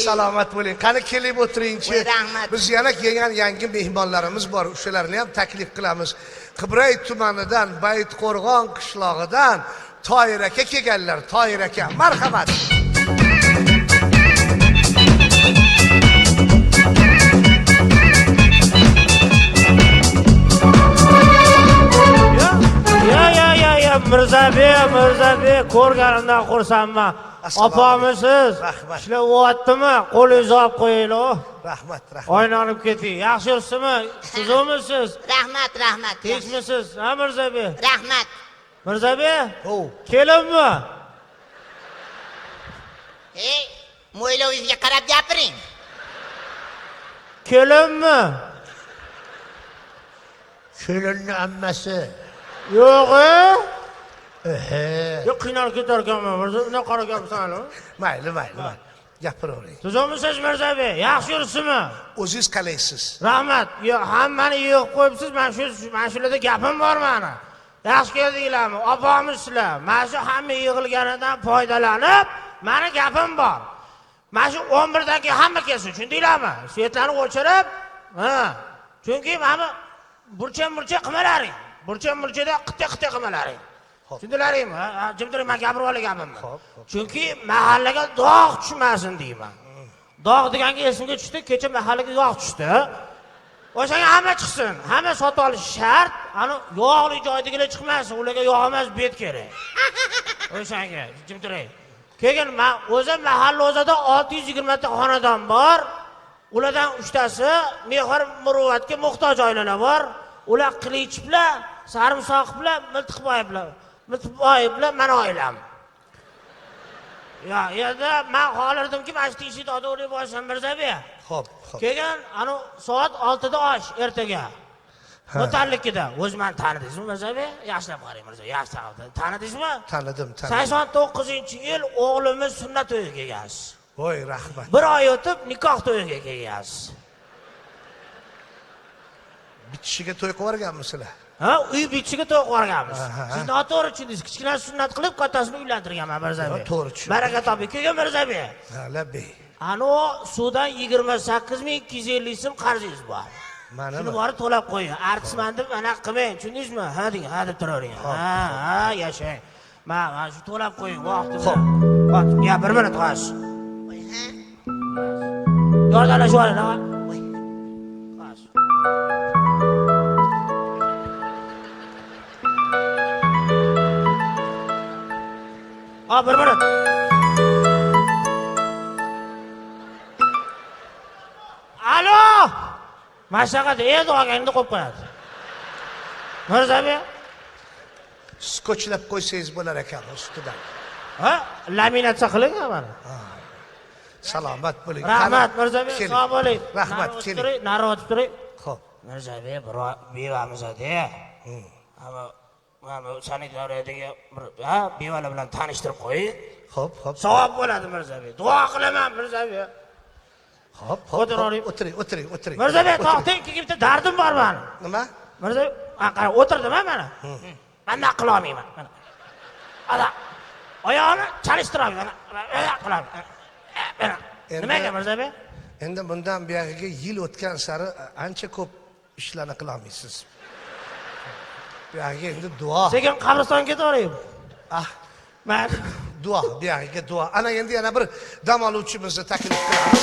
Salomat bo'ling. Qani kelib o'tiringchi. Rahmat. Biz yana kelgan yangi mehmonlarimiz bor. O'shalarni ham taklif qilamiz. Qibray tumanidan, Baytqo'rg'on qishlog'idan Toyir aka kelganlar. Toyir aka, marhamat. Ya Mirzabek, Mirzabek, ko'rganimdan xursandman. Opamisiz? Rahmat. Ishlar bo'lyaptimi? Qo'lingizni olib qo'yinglar. Rahmat, rahmat. Oylanib keting. Yaxshi yuribsizmi? Tuzukmisiz? Rahmat, rahmat. Tinchmisiz? Ha, Mirzabek? Rahmat. Mirzabek? Ho. Kelinmi? Ey, mo'ylovingizga qarab gapiring. Kelinmi? Kelinni ammasi. Yo'q, e? Ehe. Yo'q, qiynalib ketar ekanman, Mirza. Undan qara gapirsan. Mayli, mayli, mayli. Gapiravering. Tuzukmisiz, Mirzabek? Yaxshi yuribsizmi? O'zingiz qalaysiz? Rahmat. Yo, hammani yig'ib qo'yibsiz. Mana shu, mana shularda gapim bor mani. Yaxshi keldinglarmi? Opamisizlar. Mana shu hamma yig'ilganidan foydalanib, mani gapim bor. Mana shu 11dan keyin hamma kelsin, tushundinglarmi? Svetlarni o'chirib, ha. Chunki mana burcha-burcha qilmalaring. Burcha-burchada qita-qita qilmalaring. Tushundilaringmi? Ha, jim turing, men gapirib olay gapimni. Chunki mahallaga dog' tushmasin deyman. Dog' deganga esimga tushdi, kecha mahallaga yog' tushdi. O'shanga hamma chiqsin, hamma sotib olish shart. Ani yog'li joydagilar chiqmasin, ularga yog' emas, bet kerak. O'shanga jim turing. Keyin men o'zim mahalla o'zida 620 ta xonadon bor. Ulardan 3 tasi mehr muruvvatga muhtoj oilalar bor. Ular Qilichlar, Sarimsoqlar, Miltiqboyevlar. Miltiqboyevlar meni oilam. Ya, endi men xohlardimki, mana shu tinchlik totuvlik bo'lsin, Mirzabek. Xo'p, xo'p. Keyin anu soat 6da osh ertaga. Notarlikida. O'zi meni tanidingizmi, Mirzabek? Yaxshilab qarang, Mirza, yaxshilab. Tanidingizmi? Tanidim, tanidim. 89-yil o'g'limiz sunnat to'yiga kelgansiz. Voy, rahmat. Bir oy o'tib nikoh to'yiga kelgansiz. Bitishiga to'y qilib yuborganmisizlar? Ha, uy bitishiga to'y qilib yuborganmiz. Siz noto'g'ri tushundingiz. Kichkina sunnat qilib, kattasini uylantirganman, Mirzabek. To'g'ri tushundim. Baraka toping. Keyin Mirzabek. Ha, labbay. Anu suvdan 28 250 so'm qarzingiz bor. Manimi? Shuni borib to'lab qo'ying. Artistman deb anaqa qilmang, tushundingizmi? Ha deng, ha deb turavering. Ha, ha, yashang. Mana shu to'lab qo'ying vaqtida. Xo'p. Xo'p, ya bir minut xo'sh. Voy, ha. Yordamlashib oling, ha. Voy. Xo'sh. Ha, bir minut. Alo! Mana shunaqa endi olganingda qo'yib qo'yadi. Mirzabek? Skotchlab qo'ysangiz bo'lar ekan ustidan. Ha, laminatsiya qilingan mana. Salomat bo'ling. Rahmat, Mirzabek, sog' bo'ling. Rahmat, keling. Nari o'tib turing. Xo'p. Mirzabek, bir bevamiz-da. Ammo mana sanitariyadagi bir ha, bevalar bilan tanishtirib qo'ying. Xo'p, xo'p. Savob bo'ladi, Mirzabek. Duo qilaman, Mirzabek. Xo'p, xo'p. O'tiravering. O'tiring, o'tiring, o'tiring. Mirzabek, to'xtang, keyin bitta dardim bor mani. Nima? Mirzabek, qara, o'tirdim ha mana. Mana qila olmayman. Mana. Ana oyog'ini chalishtira olmayman. Mana qila olmayman. Mana. Nimaga, Mirzabek? Endi bundan buyog'iga yil o'tgan sari ancha ko'p ishlarni qila olmaysiz. Buyog'iga endi duo. Sekin qabristonga ketaveraymi? Ah, Man duo, buyog'iga duo. Ana endi yana bir dam oluvchimizni taklif qilamiz.